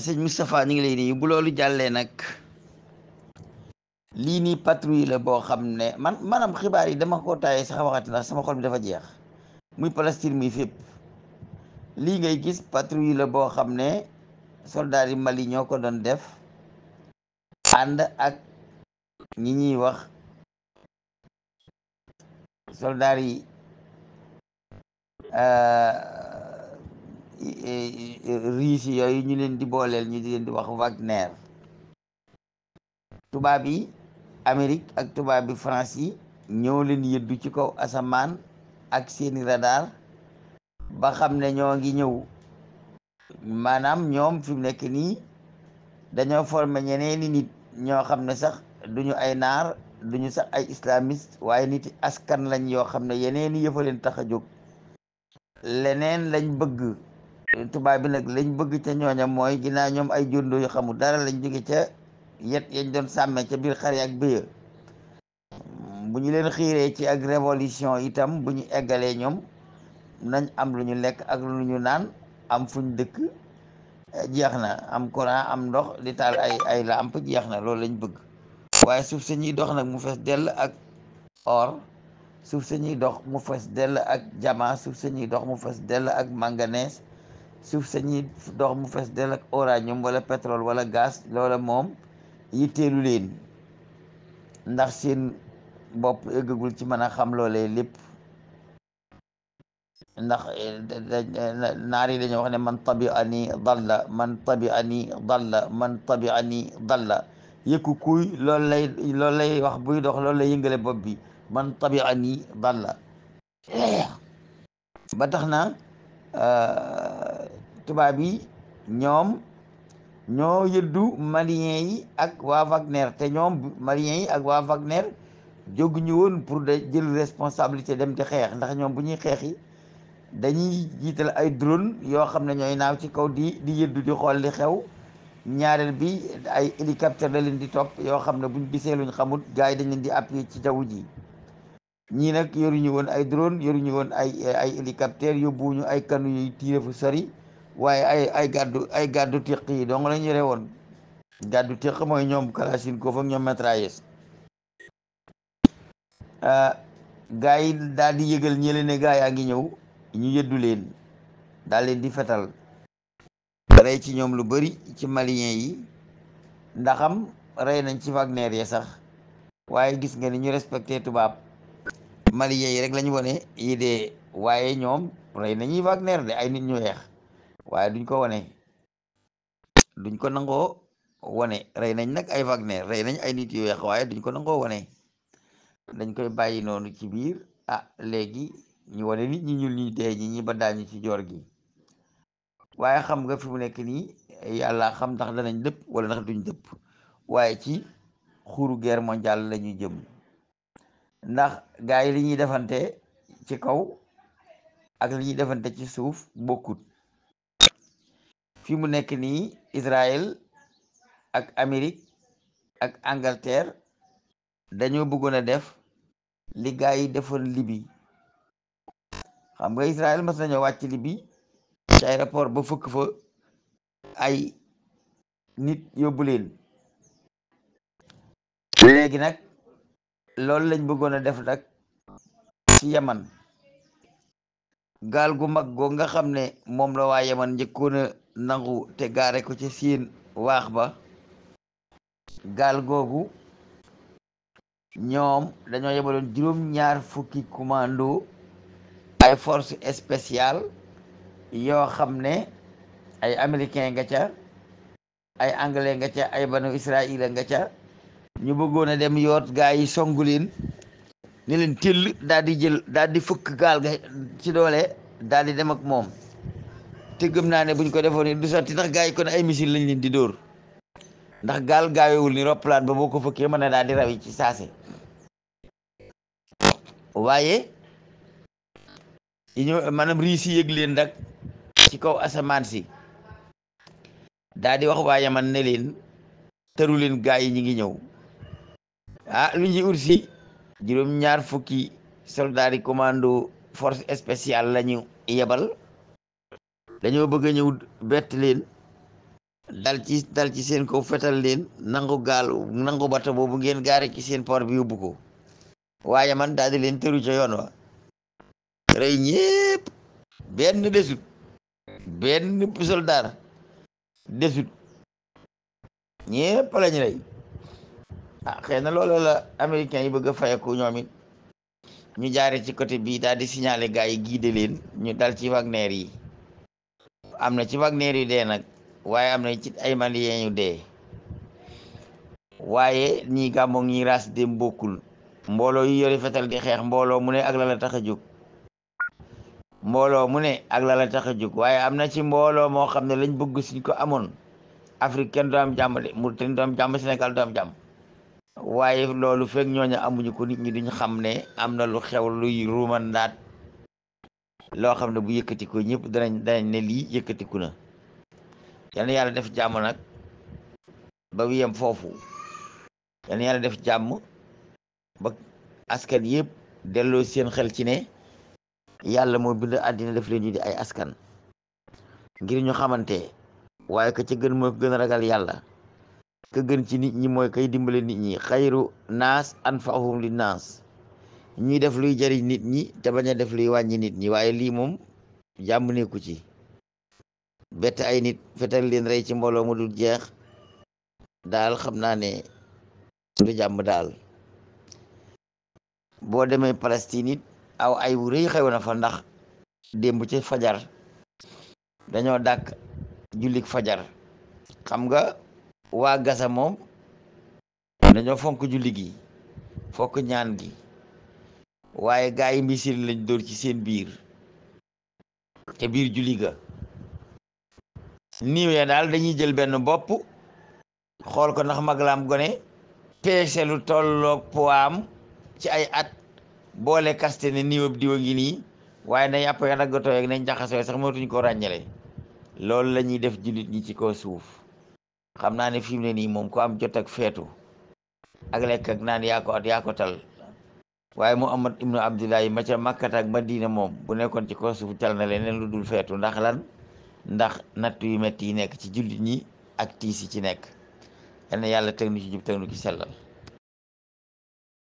sëñ Moustapha ñu ngi lay nuyu bu loolu jàllee nag lii nii patrouille la boo xam ne maanaam xibaar yi dama ko taayee sax waxati ndax sama xol bi dafa jeex muy Palestine muy fépp lii ngay gis patrouille la boo xam ne soldat yi Mali ñoo ko doon def ànd ak ñi ñuy wax soldat yi Russie yooyu ñu leen di booleel ñu di leen di wax Wagner tubaab yi Amérique ak tubaab bi France yi ñoo leen yëddu ci kaw asamaan ak seeni radar ba xam ne ñoo ngi ñëw maanaam ñoom fi mu nekk nii dañoo formé ñeneeni nit ñoo xam ne sax duñu ay naar duñu sax ay islamiste waaye nit askan lañ yoo xam ne yeneeni yëfa leen tax a jóg leneen lañ bëgg tubaab bi nag lañ bëgg ca ñooña mooy ginnaaw ñoom ay jondoo yu xamul dara lañ jóge ca yet yañ doon sàmme ca biir xare ak béya bu ñu leen xiiree ci ak révolution itam bu ñu eggalee ñoom nañ am lu ñu lekk ak lu ñu naan am fuñ dëkk jeex na am courant am ndox di taal ay làmp jeex na loolu lañ bëgg waaye suuf sa ñuy dox nag mu fees dell ak or suuf sa ñuy dox mu fees dell ak jama suuf sa ñuy dox mu fees dell ak manganèse suuf sa ñuy dox mu fees dell ak uranium wala pétrole wala gaz loola moom yitteelu leen ndax seen bopp eggagul ci mën a xam loolee lépp ndax naar yi dañoo wax ne man tabi ani dalla man tabi ani dalla man tabi ani dalla yëkku kuy loolu lay wax buy dox loolu lay yëngale bopp bi man tabi ani dalla ba tax na tubaab yi ñoom ñoo yëddu maliens yi ak waa Wagner te ñoom maliens yi ak waa Wagner jóguñu woon pour de jël responsabilité dem di xeex ndax ñoom bu ñuy xeexi dañuy jiital ay drone yoo xam ne ñooy naaw ci kaw di yëddu di xool li xew ñaareel bi ay hélicoptère la leen di topp yoo xam ne buñ gisee luñ xamul gars yi dañ leen di appuyer ci jaww ji ñii nag yoruñu woon ay drone yoruñu woon ay hélicoptère yóbbuwuñu ay kanu yuy tiire fu sori waaye ay gàddu téq yi dong lañ yore woon gàddu téq mooy ñoom kalachnikov ak ñoom mitrailleuse gaa yi daal di yëgal ñële ne gaa yaa ngi ñëw ñu yëddu leen daal leen di fetal rey ci ñoom lu bari ci malien yi ndaxam rey nañ ci Wagner ya sax waaye gis nga ni ñu respecté tubaab malien yi rek lañu wone yi dee waaye ñoom rey nañuy Wagner de ay nit ñu weex waaye duñ ko wone duñ ko nangoo wone rey nañ nag ay Wagner rey nañ ay nit yu weex waaye duñ ko nangoo wone dañ koy bàyyi noonu ci biir léegi ñu wane nit ñi ñuul ñi dee ñi ba daañu ci joor gi waaye xam nga fi mu nekk nii yàlla xam ndax danañ dëpp wala ndax duñ dëpp waaye ci xuuru guerre mondiale la ñu jëm ndax gaa yi li ñuy defante ci kaw ak li ñuy defante ci suuf bokkut fi mu nekk nii Israël ak Amérique ak Angleterre dañoo bëggoon a def li gaa yi defoon Libi xam nga Israël mas nañoo wàcc Libi ci aéroport ba fëkk fa ay nit yóbbu leen léegi nag loolu lañ bëggoon a def nag ci Yaman gaal gu mag goo nga xam ne moom la waa Yaman njëkkoon a nangu te gaare ko ci seen waax ba gaal googu ñoom dañoo yebaloon juróom-ñaar fukki commando ay force spéciale yoo xam ne ay américain nga ca ay anglais nga ca ay banu israël nga ca ñu bëggoon a dem yoot gaa yi songu leen ne leen tëll daal di fëkk gaal ga ci doole daal di dem ak moom te gëm naa ne buñ ko defoon ni du sotti ndax gaa yi kon ay missile lañ leen di dóor ndax gaal gaawewul ni roppalaan ba boo ko fëkkee mën na daal di rawi ci saase waaye maanaam riis yi yëg leen nag ci kaw asamaan si daal di wax waa Yaman ne leen tëru leen gaa yi ñi ngi ñëw lu ñuy ursi juróom-ñaar fukki soldat yi commando force spéciale lañu yebal dañoo bëgg a ñëw bett leen dal ci seen kaw fetal leen nangu bato boobu ngeen gaare ci seen port bi yóbbu ko waaye man daal di leen tëru ca yoon wa rey ñépp benn desut benn soldaar desut ñépp lañ rey xëy na loolu la américains yi bëgg a fayeku ñoom it ñu jaare ci côté bii daal di signaler gars yi guider leen ñu dal ci Wagner yi am na ci Wagner yu dee nag waaye am na ci ay maliens yu dee waaye ñii gàmmoog ñi ras dem bokkul mbooloo yu yore fetal di xeex mbooloo mu ne ak la la tax a jóg mbooloo mu ne ak la la tax a jóg waaye am na ci mbooloo moo xam ne lañ bëgg suñ ko amoon Afrique kenn du am jàmm de Mauritanie du am jàmm Sénégal du am jàmm waaye loolu fekk ñooñu amuñu ko nit ñi duñ xam ne am na lu xew luy ruumandaat loo xam ne bu yëkkatiku ñëpp danañ ne lii yëkkatiku na yal na yàlla def jàmm nag ba mu yem foofu yal na yàlla def jàmm ba askan yëpp delloo seen xel ci ne yàlla moo bind àddina def leen ñu di ay askan ngir ñu xamante waaye ka ca gën mooy ko gën a ragal yàlla ka gën ci nit ñi mooy kay dimbale nit ñi xayru naas anfa'uhum li naas ñuy def luy jariñ nit ñi te bañ a def luy wàññi nit ñi waaye lii moom jàmm nekku ci bett ay nit fetal leen rey ci mbooloo mu dul jeex daal xam naa ne du jàmm daal boo demee Palestine it aw ay wu rëy xew na fa ndax démb ci fajar dañoo dàkk jullik fajar xam nga waa Gaza moom dañoo fonk julli gi fokk ñaan gi waaye gaa yi misil lañ dóor ci seen biir te biir julli ga niiw ya daal dañuy jël benn bopp xool ko ndax mag la am gone peese lu tolloog poam ci ay at boole kaste ne niiwab diwa ngi nii waaye na yàpp ya daggatoo ak nañ jaxasoo sax mënatuñ ko ràññale loolu la ñuy def jullit ñi ci kaw suuf xam naa ne fi mu ne nii moom ko am jot ak feetu ak lekk ak naan yaa ko tal waaye Muhammad ibnu Abdullahi ma ca Makkat ak Madina moom bu nekkoon ci kaw suuf tal na leneen lu dul feetu ndax lan ndax natt yu metti yi nekk ci jullit ñi ak tiis yi ci nekk yal na yàlla teg nu ci jub teg nu ci sellal